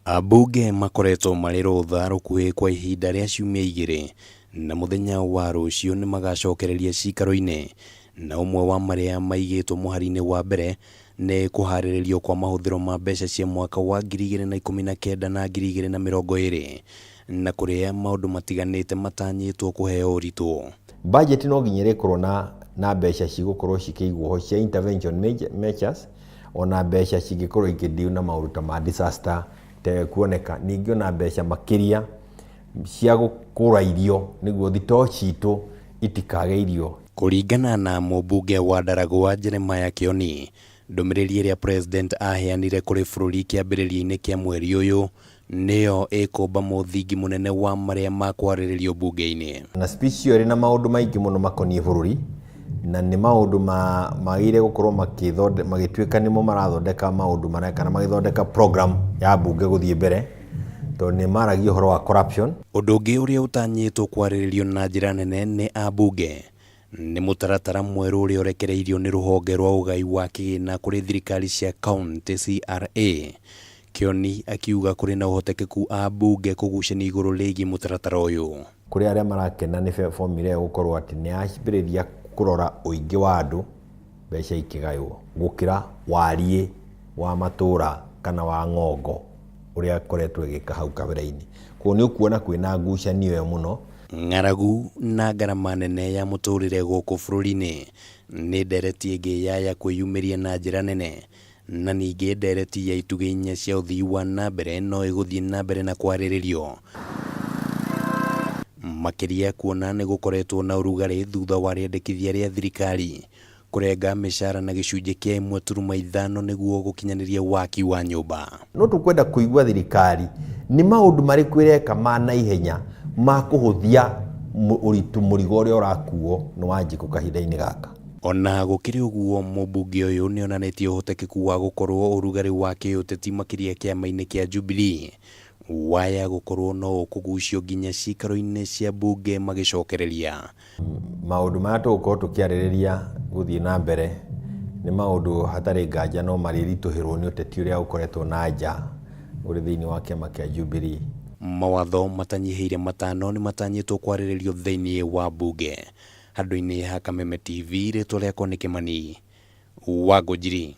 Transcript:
Ambunge makoretwo marĩ rũtha rũkuhĩ kwa ihinda rĩa ciumia igĩrĩ na mũthenya wa rũciũ nĩ magacokereria ciikaro-inĩ, na ũmwe wa marĩa maigĩtwo mũhari-inĩ wa mbere nĩ kũharĩrĩrio kwa mahũthĩro ma mbeca cia mwaka wa 2019 na 2020 na kũrĩa maũndũ matiganĩte matanyĩtwo kũheo ũritũ. Budget no nginya ĩrĩkorwo na mbeca cigũkorwo cikĩigwo ho cia intervention measures, ona mbeca cingĩkorwo ikĩ deal na maũndũ ta ma disaster tekuoneka. Ningĩ ona mbeca makĩria cia gũkũra irio nĩguo thitoo citũ itikage irio. Kũringana na mũmbunge wa Ndaragwa Jeremiah Kĩoni, ndũmĩrĩri ĩrĩa President aheanire kũrĩ bũrũri kĩambĩrĩria-inĩ kĩa mweri ũyũ nĩyo ĩkũmba mũthingi mũnene wa marĩa makwarĩrĩrio mbunge-inĩ. Na speech ĩyo ĩrĩ na maũndũ maingĩ mũno makoniĩ bũrũri, na nĩ maũndũ magĩrĩire gũkorwo magĩtuĩka nĩmo marathondeka maũndũ marĩa kana magĩthondeka program ya mbunge gũthiĩ mbere, tondũ nĩ maragia ũhoro wa corruption. Ũndũ ũngĩ ũrĩa ũtanyĩtwo kwarĩrĩrio na njĩra nene nĩ ambunge nĩ mũtaratara mwerũ ũrĩa ũrekereirio nĩ rũhonge rwa ũgai wa kĩgĩna kũrĩ thirikari cia kaunti CRA. Kĩoni akiuga kũrĩ na ũhotekeku ambunge kũgucania igũrũ rĩgiĩ mũtaratara ũyũ. Kũrĩ arĩa marakena nĩ formula ĩyo gũkorwo atĩ nĩ yambĩrĩria kũrora ũingĩ wa andũ mbeca ikĩgaywo gũkĩra wariĩ wa matũra kana wa ng'ongo ũrĩa ĩkoretwo ĩgĩka hau kabere-inĩ. Koguo nĩ ũkuona kwĩna ngucanio ĩyo mũno. Ng'aragu na ngarama nene ya mũtũrĩre gũkũ bũrũri-inĩ nĩ ndereti ĩngĩ yaya kwĩyumĩria na njĩra nene, na ningĩ ndereti ya itugĩ inya cia ũthii wa na mbere no ĩgũthiĩ na mbere na kwarĩrĩrio makĩria kuona nĩ gũkoretwo na ũrugarĩ thutha wa rĩendekithia rĩa thirikari kũrenga mĩcara na gĩcunjĩ kĩa 1.5 nĩguo gũkinyanĩria waki wa nyũmba. No tũkwenda kũigua thirikari nĩ maũndũ marĩkũ ĩreka ma naihenya ma kũhũthia ũritũ mũrigo ũrĩa ũrakuo nĩ Wanjikũ kahinda-inĩ gaka. Ona gũkĩrĩ ũguo, mũmbunge ũyũ nĩ onanĩtie ũhotekeku wa gũkorwo ũrugarĩ wa kĩũteti makĩria kĩama-inĩ kĩa Jubilee waya gũkorwo no ũkũgucio nginya ciikaro-inĩ cia mbunge magĩcokereria. Maũndũ marĩa tũgũkorwo tũkĩarĩrĩria gũthiĩ na mbere nĩ maũndũ hatarĩ nganja no marĩritũhĩrwo nĩ ũteti ũrĩa ũkoretwo na nja ũrĩ thĩinĩ wa kĩama kĩa Jubilee. Mawatho matanyihĩire 5 nĩ matanyĩtwo kwarĩrĩrio thĩinĩ wa mbunge. Handũ-inĩ ha Kameme TV, rĩtwa rĩakwa nĩ Kĩmani wa Ngũnjiri.